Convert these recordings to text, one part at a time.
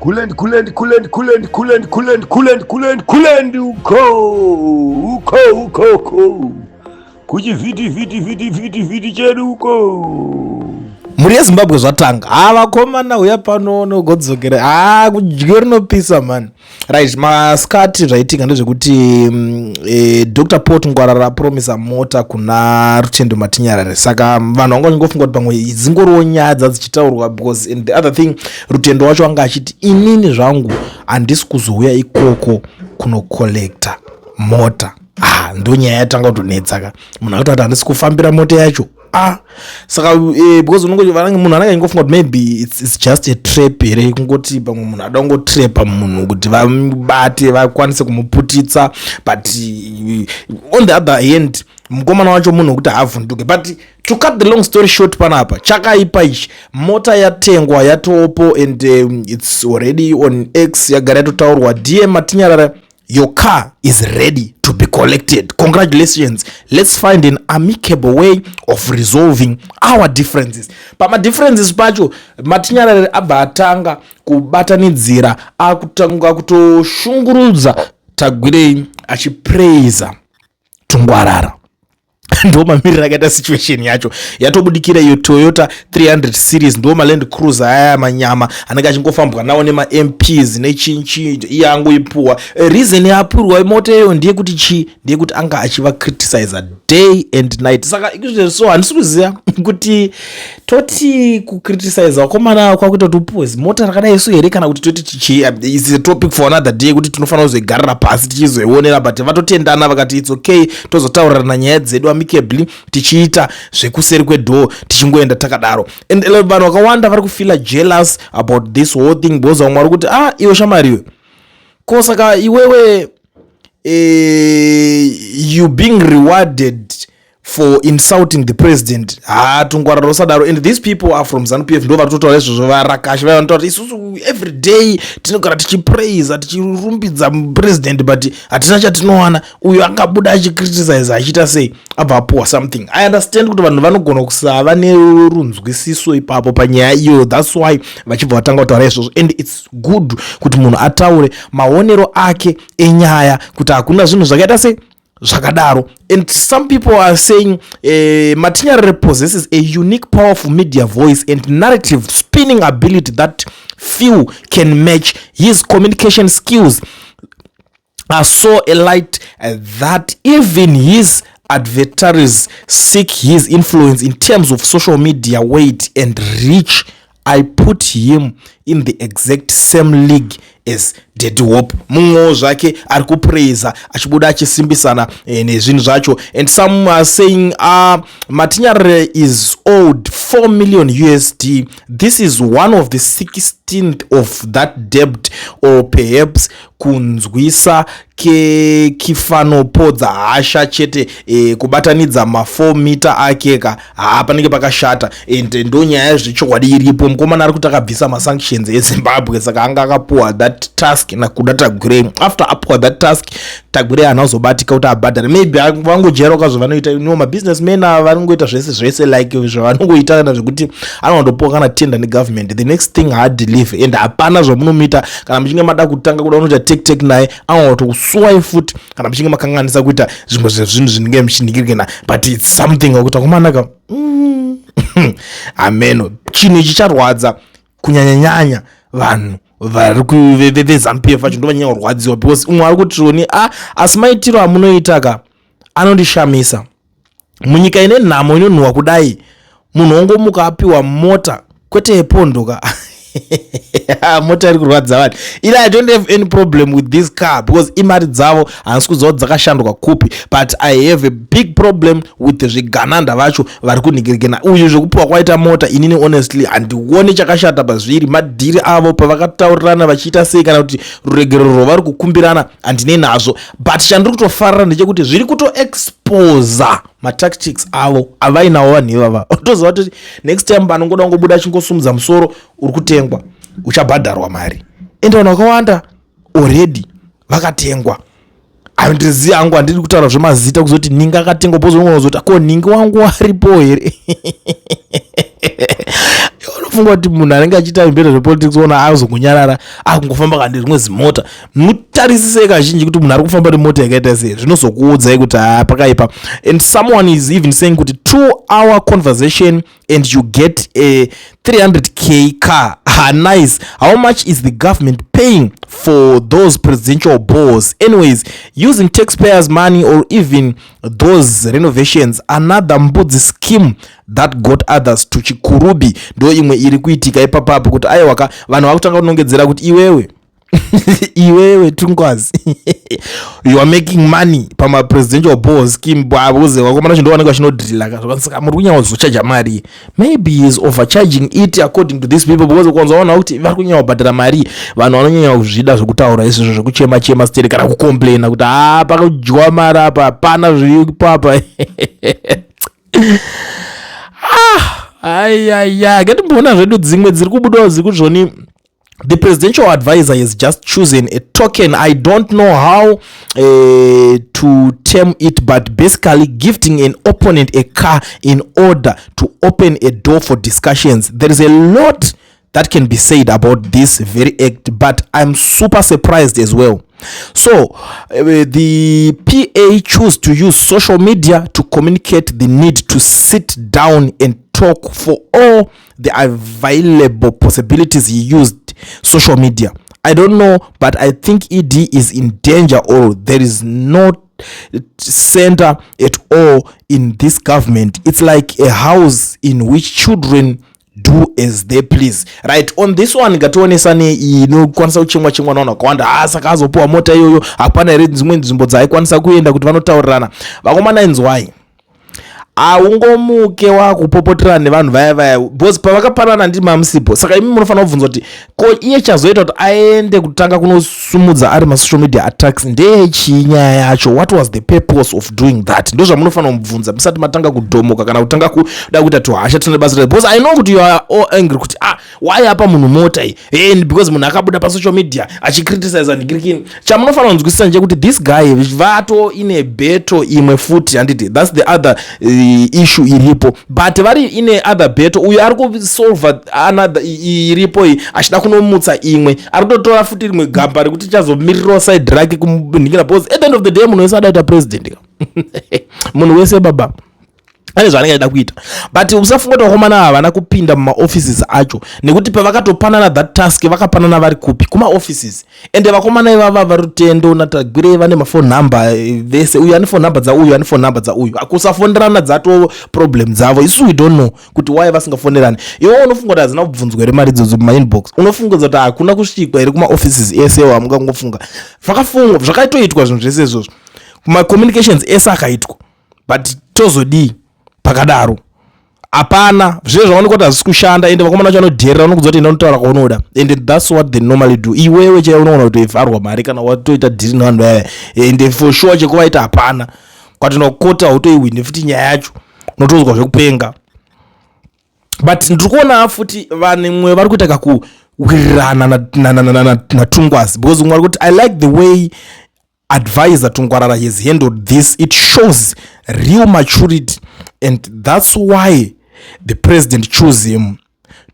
Kulend kulend kulend kulend kulend kulend kulend kulend kulend uko uko uko uko kuchivhiti vhiti vhiti vhiti vhiti chedu uko. Mhuri yeZimbabwe zvatanga. Ha, vakomana, uya pano nogodzokera. Ha, kudyo rinopisa mani. Right, maskati zvaitika ndezvekuti Dr Pot Ngwarara apromisa mota kuna Rutendo Matinyarare. Saka vanhu vanga vachingofunga kuti pamwe dzingoriwo nyaya dzadzichitaurwa, because and the other thing, Rutendo wacho anga achiti, "Inini zvangu handisi kuzouya ikoko kunocollecta mota." Ah, ndo nyaya yatanga kutonetsa ka. Munhu akatoti handisi kufambira mota yacho. Ah, saka because unongo munhu anenge achingofunga kuti maybe it's just a trap here, kungoti pamwe munhu ada kungotrepa munhu kuti vamubate, vakwanise kumuputitsa. But on the other hand, mukomana wacho munhu wekuti haavhunduke. But to cut the long story short, panapa chakaipa ichi, mota yatengwa, yatopo, and it's already on X, yagara yatotaurwa. "Dear Matinyarara, your car is ready to be collected. Congratulations. Let's find an amicable way of resolving our differences." Pamadifferences pacho, Matinyarare abva atanga kubatanidzira, akutanga kutoshungurudza Tagwirei, achipraisa Tungwarara. Ndo mamiriro akaita situation yacho. Yatobudikira iyo Toyota 300 Series, ndo maLand Cruiser aya manyama anenge achingofambwa nawo nemaMPs nechinchi. Iye angoipuwa. Reason yaapurwa mota iyo ndeyekuti chii? Ndeyekuti anga achivacriticiza day and night. Saka so handisi kuziva kuti toti kucriticiza vakomana kwakuita kuti upuwe mota rakadai so here, kana kuti toti chii. Is a topic for another day, kuti tinofanira kuzoigarira pasi tichizoionera. But vatotendana, vakati it's okay, tozotaurirana nyaya dzedu amicably, tichiita zvekuseri kwedoor, tichingoenda takadaro. And vanhu vakawanda vari kufeela jealous about this whole thing, because vamwe vari kuti, "Ah, iwe shamariwe, ko saka iwewe you being rewarded for insulting the president? Ha, Tungwarara usadaro." And these people are from ZANU PF, ndo vari kutotaura izvozvo. Varakashi vaya vanotaura kuti isusu every day tinogara tichipraisa, tichirumbidza president, but hatina chatinowana. Uyo angabuda achicriticize, achiita sei, abva apuwa something. I understand kuti vanhu vanogona kusava nerunzwisiso ipapo panyaya iyoyo. That's why vachibva vatanga kutaura izvozvo. And it's good kuti munhu ataure maonero ake enyaya, kuti hakuna zvinhu zvakaita sei, zvakadaro. And some people are saying, "Matinyarare possesses a unique, powerful media voice and narrative spinning ability that few can match. His communication skills are so elite that even his adversaries seek his influence. In terms of social media weight and reach, I put him in the exact same league as Daddy Hope." Mumwewo zvake ari kupraisa, achibuda achisimbisana nezvinhu zvacho. And some are saying, "Matinyarare is owed 4 million USD. This is one of the 16th of that debt, or perhaps kunzwisa kekifanopodza hasha chete. Kubatanidza ma4 mita ake ka, haa, panenge pakashata." And ndo nyaya zvechokwadi iripo. Mukomana ari kuti akabvisa masanctions eZimbabwe, saka anga akapuwa that task naKuda Tagwirei. After apuwa that task, Tagwirei haana kuzobatika kuti abhadhare. Maybe vangojairawo kazvavanoita no mabusinessmen ava, vanongoita zvese zvese like zvavanongoita, kana zvekuti anondopuwa kana tender negovernment, the next thing haadeliver, and hapana zvamunomuita. Kana muchinge mada kutanga kuda kunoita take take naye, anotokusuwai futi kana muchinge makanganisa kuita zvimwe zvezvinhu zvinenge muchinhingirikana. But it's something wekuti akomanaka, ameno chinhu ichi charwadza kunyanyanyanya vanhu vari veZANU PF vacho, ndo vanyanya kurwadziwa, because umwe ari kuti roni a asi maitiro amunoita ka anondishamisa. Munyika ine nhamo inonhuhwa kudai, munhu ongomuka apiwa mota, kwete yepondo ka. Mota iri kurwadza vanhu ini. I don't have any problem with this car, because imari dzavo, handisi kuziva kuti dzakashandwa kupi. But I have a big problem with zvigananda vacho vari kunhingirikena uyu zvekupiwa kwaita mota. Inini honestly handioni chakashata pazviri. Madhiri avo pavakataurirana vachiita sei, kana kuti ruregerero rwavari kukumbirana, handinei nazvo. But chandiri kutofarira ndechekuti zviri kutoexposa matactics avo avainawo vanhu ivava. Toziva kuti next time panongoda kungobuda achingosumudza musoro, uri kutengwa, uchabhadharwa mari. Ende vanhu vakawanda already vakatengwa. Handizivi hangu, handidi kutaura zvemazita, kuzoti ningi akatengwa, pozonozoti ko ningi wangu aripo here? Musafunga kuti munhu anenge achiita mberi zvepolitics ona azongonyarara, akungofamba kana rimwe zimota. Mutarisisei kazhinji kuti munhu ari kufamba nemota yakaita sei, zvinozokuudzai kuti haa, pakaipa. And someone is even saying kuti 2-hour conversation and you get a 300K car. Ah, nice. How much is the government paying for those presidential balls? Anyways, using taxpayers' money or even those renovations, another mbudzi scheme that got others to Chikurubi. Ndo imwe iri kuitika ipapapo kuti aiwaka, vanhu vakutanga kunongedzera kuti iwewe, iwewe Tungwazi, you are making money pamapresidential ball scheme, because vakomana chindo vanenge vachinodrilla. Saka muri kunyanya kuzochaja mari. Maybe he is overcharging it according to these people, because kwanza vaona kuti vari kunyanya kubhadhara mari. Vanhu vanonyanya kuzvida zvekutaura izvozvo, zvekuchema chema stere kana kucomplaina kuti ha, pakudyiwa mari apa, hapana zviripo apa. Ah, ayaya, ngatimboona zvedu dzimwe dziri kubudawo dziri kuzvoni. The presidential advisor has just chosen a token. I don't know how to term it, but basically gifting an opponent a car in order to open a door for discussions. There is a lot that can be said about this very act, but I'm super surprised as well. So the PA choose to use social media to communicate the need to sit down and talk. For all the available possibilities, he used social media. I don't know, but I think ED is in danger or there is no center at all in this government. It's like a house in which children do as they please. Right, on this one ngationesane. Inokwanisa kuchemwa chemwa navanhu vakawanda. Ah, saka azopiwa mota iyoyo, hapana here dzimwe nzvimbo dzaaikwanisa kuenda kuti vanotaurirana? Vakomana, inzwai, haungomuke wakupopoterana nevanhu vaya vaya, because pavakapanana ndimamusipo. Saka imi munofanira kubvunza kuti ko iye chazoita kuti aende kutanga kunosumudza ari masocial media attacks ndeyechii? Nyaya yacho, what was the purpose of doing that? Ndo zvamunofanira kubvunza musati matanga kudhomoka kana kutanga kuda kuita tuhasha tine basa, because I know kuti you are all angry kuti, ah, why apa munhu mota iyi? And because munhu akabuda pasocial media achicriticize ndikirikini. Chamunofanira kunzwisisa ndechekuti this guy vato ine battle imwe futi, handiti? That's the other issue iripo, but vari ine other battle. Uyo ari kusolva another iripo iyi, achida kunomutsa imwe, ari kutotora futi rimwe gamba rekuti chazomirirawo side rake kuningira, because at the end of the day munhu wese adaita president ka. Munhu wese, baba, ane zvaanenge achida kuita. But usafunga kuti vakomana havana kupinda mumaoffices acho, nekuti pavakatopanana that task, vakapanana vari kupi? Kumaoffices. Ende vakomana ivava vaRutendo naTagwirei vane mafone number vese. Uyu ane phone number dzauyu, ane phone number dzauyu. Kusafonderana dzato problem dzavo. Isu we don't know kuti why vasingafonerani. Iwe unofunga kuti hadzina kubvunzwa here mari idzodzo mumainbox? Unofunga kuti hakuna kusvikwa here kumaoffices ese? Wamungangofunga zvakafungwa, zvakatoitwa zvinhu zvese izvozvo, kumacommunications ese akaitwa, but tozodii pakadaro? Hapana zviye zvaonekwa kuti hazvisi kushanda. Ende vakomana vacho vanodherera, vanokudza kuti enda unotaura kwaunoda, and that's what they normally do. Iwewe chaiwe unoona kuti ivharwa mari kana watoita dhiri nevanhu vaya, ende for sure chekuvaita hapana. Kwatinokota utoihwine futi nyaya yacho, unotozwa zvekupenga. But ndiri kuona futi vanimwe vari kuita kakuwirirana naTungwazi, because umwe ari kuti, "I like the way Advisor Tungwarara has handled this. It shows real maturity and that's why the president chose him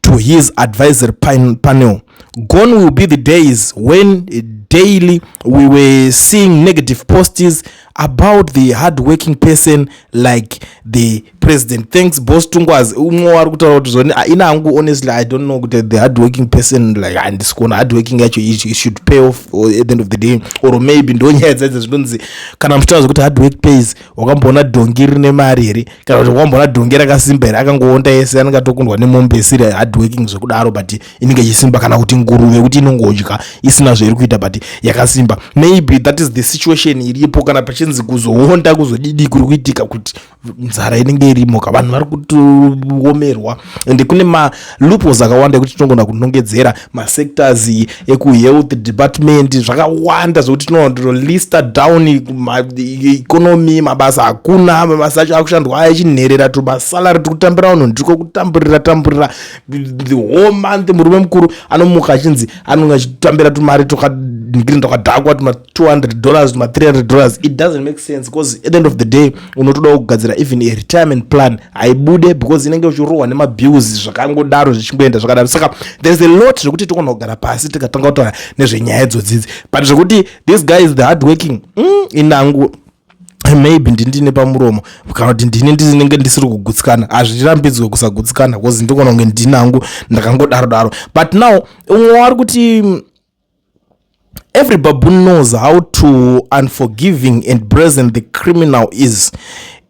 to his advisory panel. Gone will be the days when daily we were seeing negative posts about the hardworking person like the president. Thanks, boss Tungwazi." Umwe wari kutaura kuti zvoni ina hangu, honestly, I don't know kuti the hardworking person, like, handisi kuona hardworking yacho. It should pay off at the end of the day, or maybe ndo nyaya dzadzo zvinonzi kana muchitaura zvekuti hard work pays. Wakamboona dhongi rine mari here, kana kuti wakamboona dhongi rakasimba here? Akangoonda ese, anenge atokundwa nemombe isiri hard working zvekudaro, but inenge ichisimba, kana kuti nguruve kuti inongodya isina zvairi kuita, but yakasimba. Maybe that is the situation iripo kana pachinzi kuzoonda kuzodidi kuri kuitika, kuti nzara inenge irimo ka, vanhu vari kutoomerwa. Ende kune maloopholes akawanda ekuti tinogona kunongedzera masectors ekuhealth department, zvakawanda zvekuti tinolista down economy. Mabasa hakuna, mabasa acho akushandwa achinherera, tumasalary tikutambira vanhu ndiko kutamburira tamburira the whole month. Murume mukuru anomuka achinzi anonge achitambira tumari twakadingiri twakadhakwa, tuma $200, tuma $300. It doesn't make sense, because at the end of the day unotodawo kugadzira. kugadzira even a retirement plan haibude, because inenge uchirohwa nemabills, zvakangodaro, zvichingoenda zvakadaro. Saka there's a lot zvekuti togona kugara pasi tikatanga kutaura nezvenyaya idzodzidzi. But zvekuti this guy is the hard working, inangu maybe ndindine pamuromo kana kuti ndini ndinenge ndisiri kugutsikana. Hazvirambidzwe kusagutsikana, because ndogona kunge ndinangu ndakangodaro daro. But now umwe wari kuti, "Every baboon knows how to unforgiving and brazen the criminal is.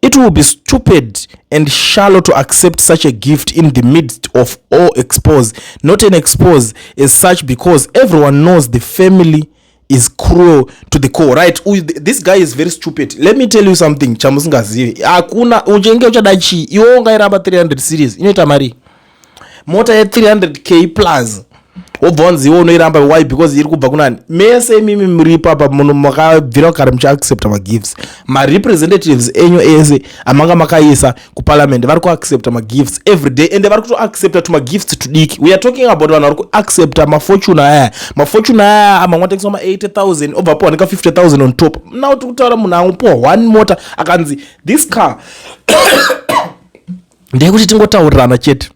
It will be stupid and shallow to accept such a gift in the midst of all expose. Not an expose as such, because everyone knows the family is cruel to the core." Right, this guy is very stupid. Let me tell you something chamusingazivi. Hakuna uchenge uchada chii, iwe ungairamba 300 series inoita mari, mota ye300K plus, wobva wanzi iwe unoiramba. Why? Because iri kubva kunani? Mese imimi muri ipapa muno makabvira kare muchiaccepta magifts. Marepresentatives enyu ese amanga makaisa kuparliament vari kuaccepta magifts every day, ende vari kutoaccepta tumagifts tudiki. We are talking about vanhu vari kuaccepta maFortuner aya. MaFortuner aya mamwe atengeswa ma80 000, obva apiwa neka 50 000 on top. Now tiri kutaura munhu angopiwa one mota, akanzi this car ndeyekuti tingotaurirana chete,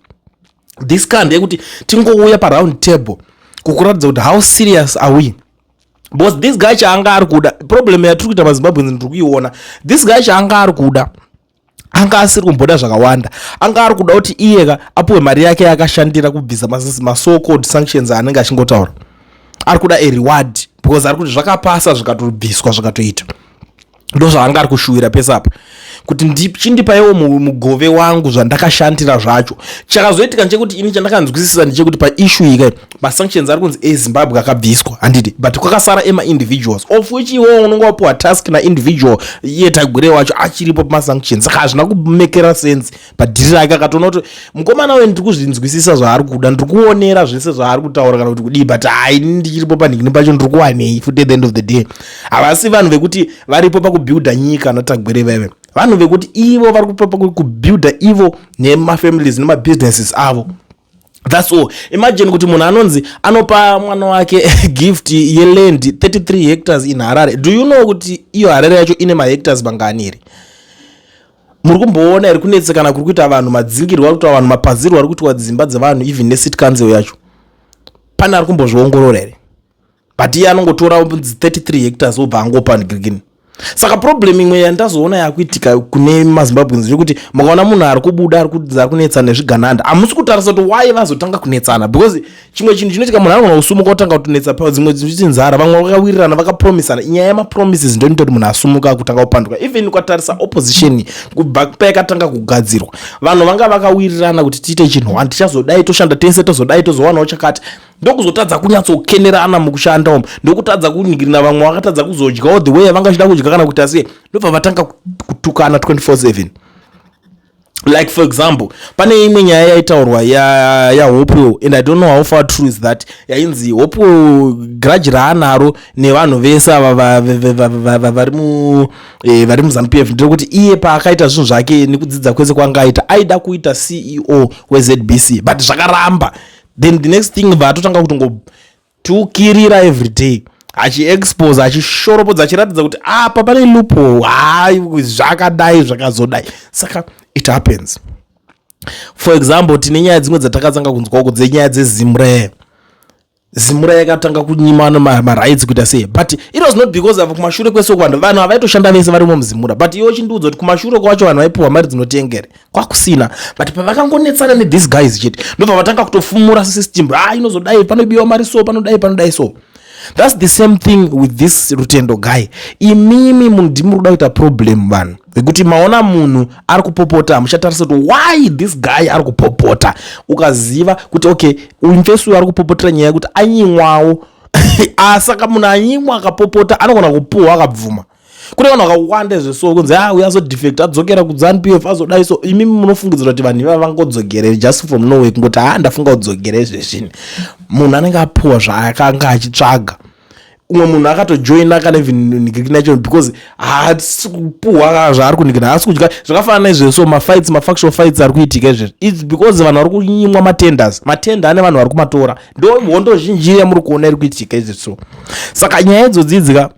this car ndeyekuti tingouya paround table kukuratidza kuti how serious are we. Because this guy chaanga ari kuda, problem yatiri kuita maZimbabweans ndiri kuiona, this guy chaanga ari kuda, anga asiri kumboda zvakawanda. Anga ari kuda kuti iyeka apiwe mari yake yaakashandira kubvisa maso called sanctions aanenge achingotaura. Ari kuda a reward because ari kuti zvakapasa, zvikatobviswa, zvikatoita. Ndo zvaanga ari kushuwira pese apa, kuti chindipaiwo mugove wangu zvandakashandira zvacho. Chakazoitika ndechekuti, ini chandakanzwisisa ndechekuti paissue ika masanctions ari kunzi eZimbabwe akabviswa, handiti? But kwakasara emaindividuals, of which iwowo unonge wapiwa task naindividual, iye Tagwirei wacho achiripo pamasanctions. Saka hazvina kumekera sense padhiri rake. Akatoona kuti mukomana uyu ndiri kuzvinzwisisa zvaari kuda, ndiri kuonera zvese zvaari kutaura kana kuti kudii, but hai, ndichiripo panhikini pacho ndiri kuwanei futi? At the end of the day, havasi vanhu vekuti varipo pakubuilda nyika naTagwirei vaive. Vanhu vekuti ivo vari kubuilda ivo nemafamilies nemabusinesses avo, that's all. Imagine kuti munhu anonzi anopa mwana wake gift yeland 33 hectares in Harare. Do you know kuti iyo Harare yacho ine mahectares mangani here? Muri kumboona here kunetsekana kuri kuita vanhu, madzingirwo ari kuitwa vanhu, mapazirwo ari kuitwa dzimba dzevanhu, even necity council yacho? Pane ari kumbozviongorora here? But iye anongotora 33 hectares, obva angopa ndigirigini. Saka problem imwe yandazoona yakuitika kune maZimbabweans ndeyekuti mukaona munhu ari kubuda ari kunetsana nezvigananda, hamusi kutarisa kuti why vazotanga kunetsana. Because chimwe chinhu chinoitika, munhu anogona kusumuka kutanga kutonetsa pa dzimwe dzichiti nzara. Vamwe vakawirirana, vakapromisana. Inyaya yemapromises ndo inoita kuti munhu asumuka kutanga kupanduka. Even ukatarisa opposition kubva payakatanga kugadzirwa, vanhu vanga vakawirirana kuti tiite chinhu one, tichazodai, toshanda tese, tozodai, tozowanawo chakati. Ndokuzotadza kunyatsokenerana mukushanda umu, ndokutadza kuningirina. Vamwe vakatadza kuzodyawo the way yavanga vachida kudya kana kuita sei, ndobva vatanga kutukana 24/7. Like for example, pane imwe nyaya yaitaurwa yaHopewell ya and I don't know how far true is that, yainzi Hopewell grudge raanaro nevanhu vese ava vari muZANU PF nderekuti iye paakaita zvinhu zvake nekudzidza kwese kwanga aita, aida kuita CEO weZBC, but zvakaramba. Then the next thing, vatotanga kutongotukirira every day, achiexpose, achishoropodza, achiratidza kuti apa pane loophole, hai, zvakadai, zvakazodai. Saka it happens. For example, tine nyaya dzimwe dzatakatanga kunzwako dzenyaya dzeZIMRA. ZIMRA yakatanga kunyima marights kuita sei, but it was not because of kumashure kwese uku vanhu havaitoshanda vese varimo muZIMRA. But iwo chindiudza kuti kumashure kwacho vanhu vaipiwa mari dzinotengere kwakusina. But pavakangonetsana nethese guys chete, ndobva vatanga kutofumura system, ah, inozodai, panobiwa mari, so panodai, panodai. So that's the same thing with this Rutendo guy. Imimi ndimi muri kuda kuita problem, vanhu vekuti maona munhu ari kupopota, hamuchatarisa kuti why this guy ari kupopota. Ukaziva kuti okay, umfesi uyu ari kupopotera nyaya yekuti anyimwawo, saka munhu anyimwa akapopota anogona kupuhwa akabvuma. Kune vanhu vakawanda zveso kunzi a ah, uyu azodefect, adzokera kuZANU PF, azodai. So imimi munofungidzira kuti vanhu ivava vangodzokere just from nowhere, kungoti ha, ah, ndafunga kudzokera izvezvini? Munhu anenge apuhwa zvaakanga achitsvaga. Umwe munhu akatojoina kana even nacho because haasi kupuhwa zvaari kunikina, haasi kudya. Zvakafanana naizvezvo mafights, mafactional fights ari kuitika izvezvi, it's because vanhu vari kunyimwa matenders. Matender ane vanhu vari kumatora. Ndo hondo zhinji yamuri kuona iri kuitika izvezvo. Saka nyaya idzodzidzika,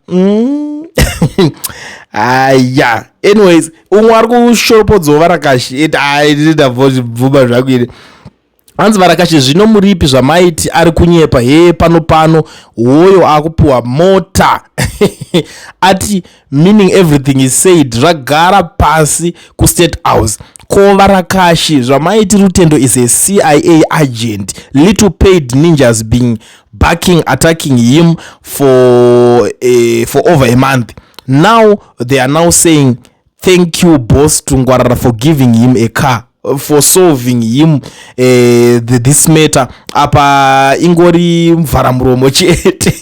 Aya, anyways, umwe ari kushoropodzawo Varakashi. Ndabvuma zvangu ini. Hanzi, "Varakashi, zvino muripi zvamaiti ari kunyepa? He, pano pano hoyo akupiwa mota." Ati, "Meaning everything is said, zvagara pasi kuState House. Ko Varakashi, zvamaiti Rutendo is a CIA agent, little paid ninjas being backing attacking him for over a month now. They are now saying thank you, boss Tungwarara, for giving him a car, for solving him this matter. Apa ingori mvharamuromo chete."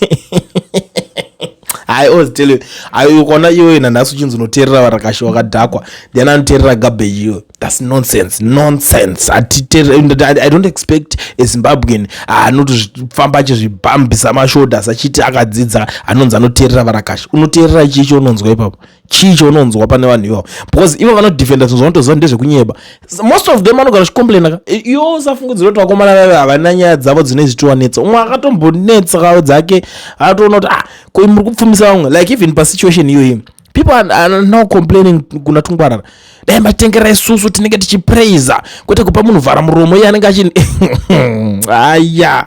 I always tell you, ukaona iwe nanhasi uchinzi unoteerera Varakashi, wakadhakwa. Then anoteerera garbage iwe. That's nonsense, nonsense. I don't expect a Zimbabwean anotofamba achizvibhambisa mashoulders achiti akadzidza anonzi anoteerera Varakashi. Unoteerera chii chaunonzwa ipapo? Chii chaunonzwa pane vanhu ivavo? Because ivo vanodefenda zvinhu zvavanotoziva ndezvekunyeba. Most of them anogara achicomplaina ka. Iwo usafungidzira kuti vakomana vaive havana nyaya dzavo dzine zvichiwanetsa. Umwe akatombonetsa dzake, atoona kuti, "Ah, ko muri kupfumisa vamwe." Like even pasituation iyoyi, people are now complaining kuna Tungwarara, "Dai matengera isusu tinenge tichipraisa, kwete kupa munhu vhara muromo." Iye anenge achi aya.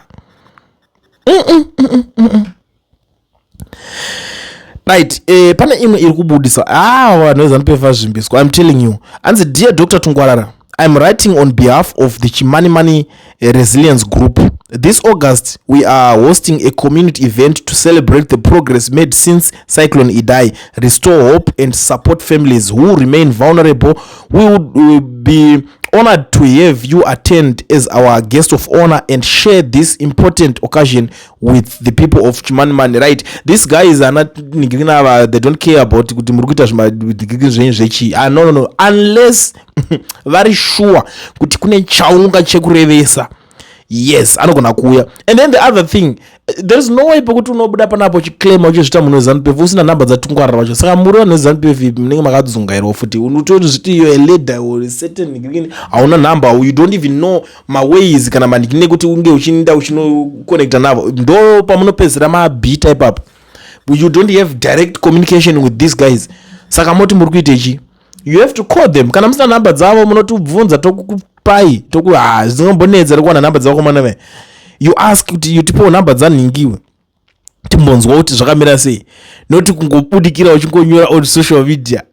Right, pane imwe iri kubudisa. Ah, vanhu veZANU PF vazvimbiswa, I'm telling you. Anzi, "Dear Dr Tungwarara, I'm writing on behalf of the Chimanimani Resilience Group. This August we are hosting a community event to celebrate the progress made since Cyclone Idai, restore hope and support families who remain vulnerable. We would be honored to have you attend as our guest of honor and share this important occasion with the people of Chimanimani." Right, this guy is ana, they don't care about kuti muri kuita zvimadhigiri zvenyu zvechii. Ah, no, unless vari sure kuti kune chaunga chekurevesa, yes, anogona kuuya. And then the other thing, there is no way pekuti unobuda panapo uchiclaima uchizvita munhu weZANU PF usina nhamba dzaTungwarara vacho. Saka muri vanhu veZANU PF munenge makadzungairawo futi. Unotozviti you're a leader or a certain green, hauna nhamba. You don't even know maways kana mandikine kuti unge uchiinda uchinoconnecta navo. Ndo pamunopedzisira mabhita ipapo. You don't have direct communication with these guys. Saka moti muri kuita ichi, you have to call them. Kana musina nhamba dzavo, munotibvunza, tokupai toku. Ha, zvingombonetsa rekuwana nhamba dzavo komana ve. You ask kuti you tipewo nhamba dzanhingiwe, timbonzwa kuti zvakamira sei, noti kungobudikira uchingonyora on social media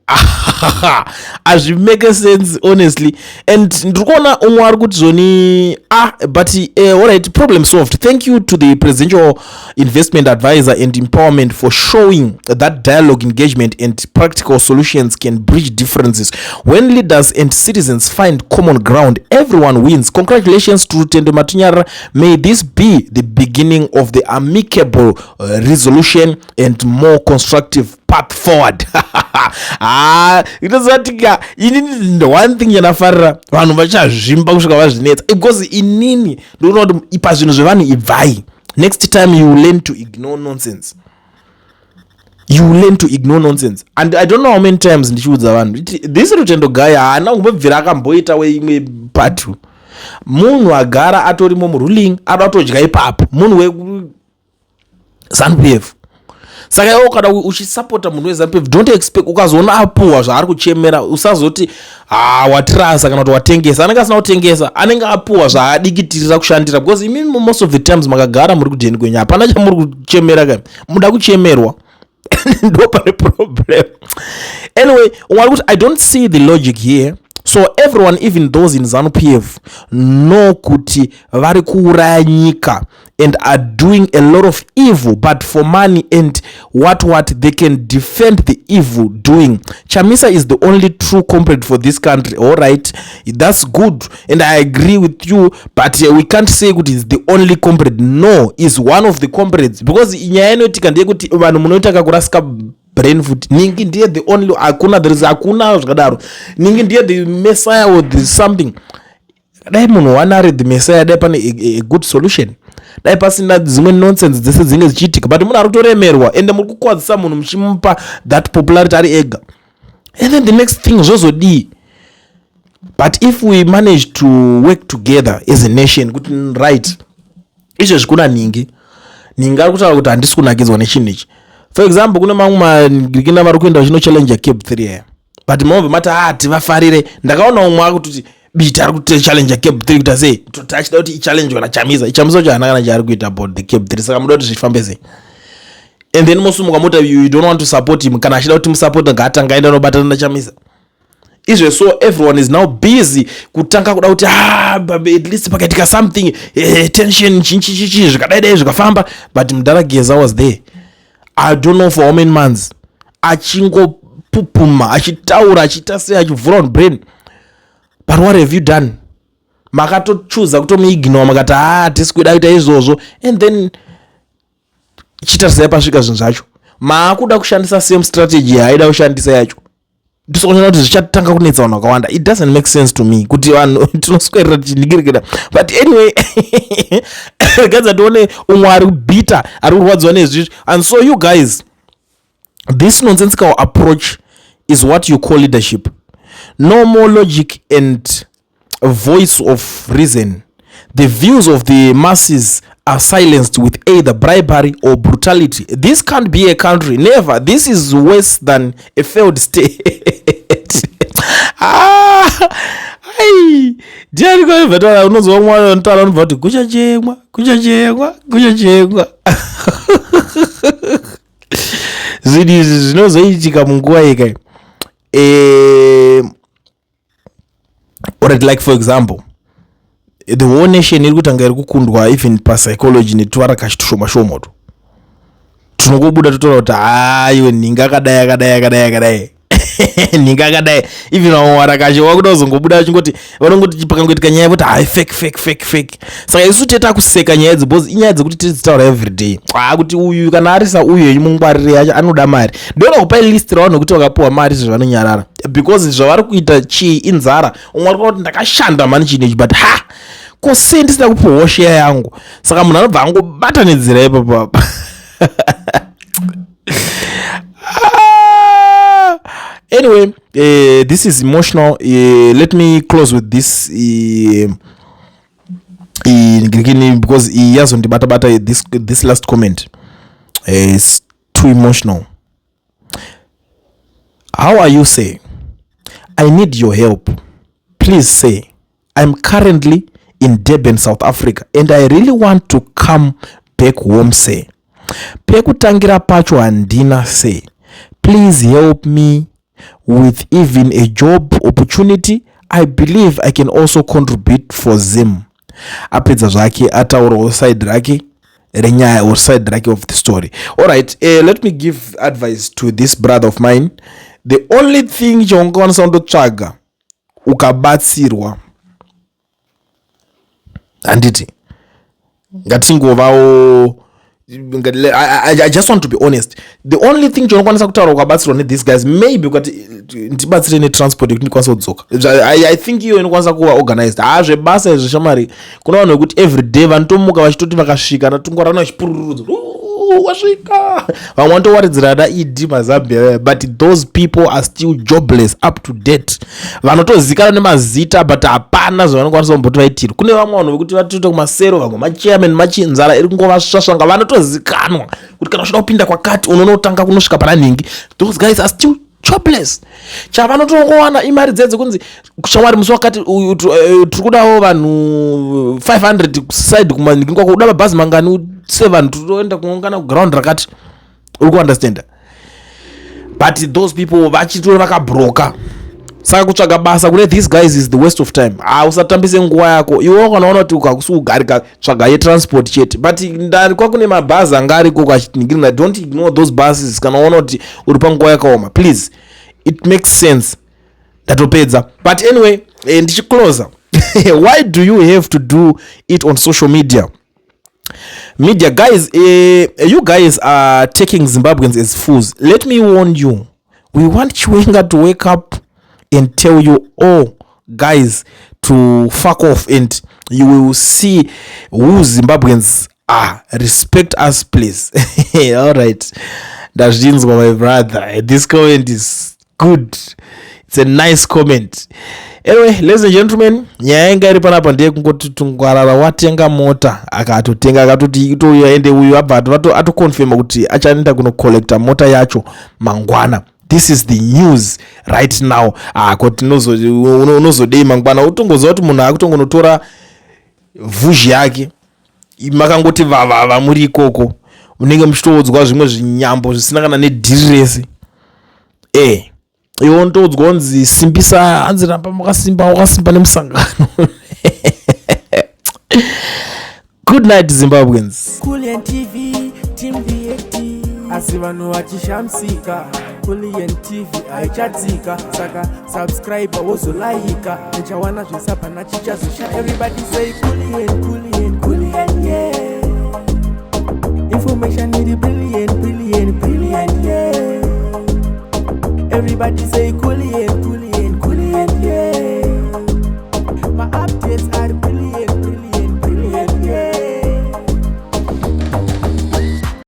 hazvimake sense, honestly. And ndiri kuona umwe ari kuti zvoni, ah, but alright, problem solved. Thank you to the presidential investment advisor and empowerment for showing that dialogue, engagement and practical solutions can bridge differences. When leaders and citizens find common ground, everyone wins. Congratulations to Rutendo Matunyarara. May this be the beginning of the amicable resolution and more constructive path forward." Ha, itozatika inini, the one thing yanafarira, vanhu vachazvimba kusvika vazvinetsa, because inini ndinoona kuti pazvinhu zvevanhu ibvai. Next time you learn to ignore nonsense. You learn to ignore nonsense. And I don't know how many times ndichiudza vanhu kuti this Rutendo guy haana kumbobvira akamboita weimwe party. Munhu agara atorimo muruling, ada kutodya ipapo, munhu weZANU PF. Saka iwe kana uchisapota munhu weZANU PF, don't expect ukazoona apuhwa zvaari kuchemera, usazoti, "Ha, watirasa," kana kuti, "Watengesa." Anenge asina kutengesa, anenge apuhwa zvaadikitirira kushandira, because imimi most of the times makagara muri kudheni kwenyu, hapana chamuri kuchemera. Ka muda kuchemerwa, ndo pane problem. Anyway, umwe ari kuti, "I don't see the logic here. So everyone, even those in ZANU PF, know kuti vari kuuraya nyika and are doing a lot of evil, but for money and what what, they can defend the evil doing. Chamisa is the only true comrade for this country." All right, that's good and I agree with you, but we can't say kuti is the only comrade. No, is one of the comrades, because nyaya inoitika ndeyekuti vanhu munoita kakurasika brain futi. Ningi ndiye the only? Hakuna, there is, hakuna zvakadaro. Ningi ndiye the messiah or the something? Dai munhu one ari the messiah, dai pane a good solution, dai pasina dzimwe nonsense dzese dzinge dzichiitika. But munhu ari kutoremerwa, ende muri kukwadzisa munhu muchimupa that popularity ari ega, and then the next thing zvozodii? But if we manage to work together as a nation kuti, right, izvezvi kuna Ningi, Ningi ari kutaura kuti handisi kunakidzwa nechinhu ichi. For example, kune mamwe magirikina vari kuenda vachinochallenge CAB 3 aya, but mobva mati, "Ah, tivafarire." Ndakaona umwe akutoti Biti ari kuchallenge CAB 3 kuita sei, toti achida kuti ichallenge nachamisa. Chamisa cho haana kana chaari kuita about the CAB 3. Saka muda kuti zvifambe sei? And then mosumuka mota, you don't want to support him. Kana achida kuti musapota, ngaatanga aenda nobatana nachamisa izve. So everyone is now busy kutanga kuda kuti, ah, at least pakaitika something, tension, chinchichichi, zvikadai dai zvikafamba. But mudhara Geza was there, I don't know for how many months, achingopupuma, achitaura, achiita sei, achivhura on brain. But what have you done? Makatochuza kutomuignore, makati, "Ah, tisi kuda kuita izvozvo." And then chitarisai pasvika zvinhu zvacho. Maakuda kushandisa same strategy yaaida kushandisa yacho. Ndisokuona kuti zvichatanga kunetsa vanhu vakawanda. It doesn't make sense to me kuti vanhu tinoswerera tichiningirikira. But anyway, gadza tione umwe ari kubhita, ari kurwadziwa nezvizvi. And so you guys, this nonsensical approach is what you call leadership. No more logic and voice of reason. The views of the masses are silenced with either bribery or brutality. This can't be a country, never. This is worse than a failed state. Ah, ai, ndiani kwaibva? Unonzwa mwana unotaura, unobva kuti kuchachemwa, kuchachemwa, kuchachemwa. Zvinhu izvi zvinozoitika munguva yeka. Alright, like for example, the whole nation iri kutanga iri kukundwa even papsychology netuvarakashi tushoma shoma tu tinongobuda totaura kuti, "Haiwe, nhinga akadai, akadai, akadai, akadai, nhinga akadai." Even vamwe varakashi wakuda kuzongobuda vachingoti, vanongoti pakangoitika nyaya voti, "Hai, fake, fake, fake, fake." Saka isu teta kuseka nyaya idzi because inyaya dzekuti tidzitaura everyday. Ha, kuti uyu kana arisa uyu henyu, mungwarire yacho, anoda mari. Ndoda kupai list ravanhu vekuti vakapiwa mari zvezvanonyarara, because zvavari kuita chii? Inzara. Umwe ari kuti, "Ndakashanda mani chinhu ichi, but ha, ko sei ndisina kupiwawo sheya yangu?" Saka munhu anobva angobatanidzira ipapapa. Ah! Anyway, this is emotional. Let me close with this because iyi yazondibata-bata. This last comment is too emotional. "How are you, say? I need your help, please say. I'm currently in Durban, South Africa, and I really want to come back home, say. Pekutangira pacho handina, say. Please help me with even a job opportunity. I believe I can also contribute for Zim." Apedza zvake, ataurawo side rake renyaya or side rake of the story. Alright, let me give advice to this brother of mine. The only thing chaungakwanisa kundotsvaga ukabatsirwa, handiti ngatingovawo, I just want to be honest, the only thing chaunokwanisa kutaura ukabatsirwa nethese guys, maybe ukati, "Ndibatsire netransport yekuti ndikwanise kudzoka." I think iyo inokwanisa kuva organized. Haa, zvebasa izvo, shamari, kuna vanhu vekuti every day vanotomuka vachitoti vakasvika natungwarana vachipururudza, "Wasvika." Vamwe vanotowaridzira ana ED mazambia, but those people are still jobless up to date. Vanotozikanwa nemazita, but hapana zvavanokwanisa kumboti vaitira. Kune vamwe vanhu vekuti vatoita kumasero, vamwe machairman, machinzara iri kungovasvasvanga, vanotozikanwa kuti kana uchida kupinda kwakati unonotanga kunosvika pana nhingi. Those guys are still jobless. Chavanotongowana imari dzedze kunzi, "Shamwari, musi wakati tiri kudawo vanhu 500 side kumanhingi kwako. Uda mabhazi mangani sevanhu tinoenda kuungana kuground rakati?" Uri kuunderstanda? But those people vachitori vakabroka. Saka kutsvaga basa kune these guys is the waste of time. Ha, usatambise nguva yako iwe. Ukanaona kuti ukakusi kugarika, tsvaga yetransport chete. But ndari kwakune mabhazi anga ariko achitiningirina. Don't ignore those buses kana uona kuti uri panguva yakaoma, please. It makes sense. Ndatopedza. But anyway, ndichiclosa, why do you have to do it on social media, guys? You guys are taking Zimbabweans as fools. Let me warn you, we want Chiwenga to wake up and tell you all guys to fuck off, and you will see who Zimbabweans are. Respect us, please. All right, ndazvinzwa, my brother. This comment is good. It's a nice comment. Anyway, ladies and gentlemen, nyaya yanga iri panapa ndeyekungoti Tungwarara watenga mota, akatotenga, akatoti itouya. Ende uyu abva atoconfirma kuti achaenda kunocollecta mota yacho mangwana. This is the news right now. Ah, kuti unozodei mangwana? Utongoziva kuti munhu akutongonotora vhuzhi yake. Makangoti vavava muri ikoko, munenge muchitoudzwa zvimwe zvinyambo zvisina kana nedhiri rese. Iwe unotoudzwa kunzi simbisa, hanzi ramba makasimba, wakasimba nemusangano. Good night, Zimbabweans. Kulian TV, Team VAT. Asi vanhu vachishamisika, Kulian TV haichatsika. Saka subscribe, wozolaika, uchawana zvesapana chichazosha. Everybody say Kulian, Kulian, Kulian, yeah. Information iri brilliant, brilliant, brilliant, yeah. Everybody say Kulian.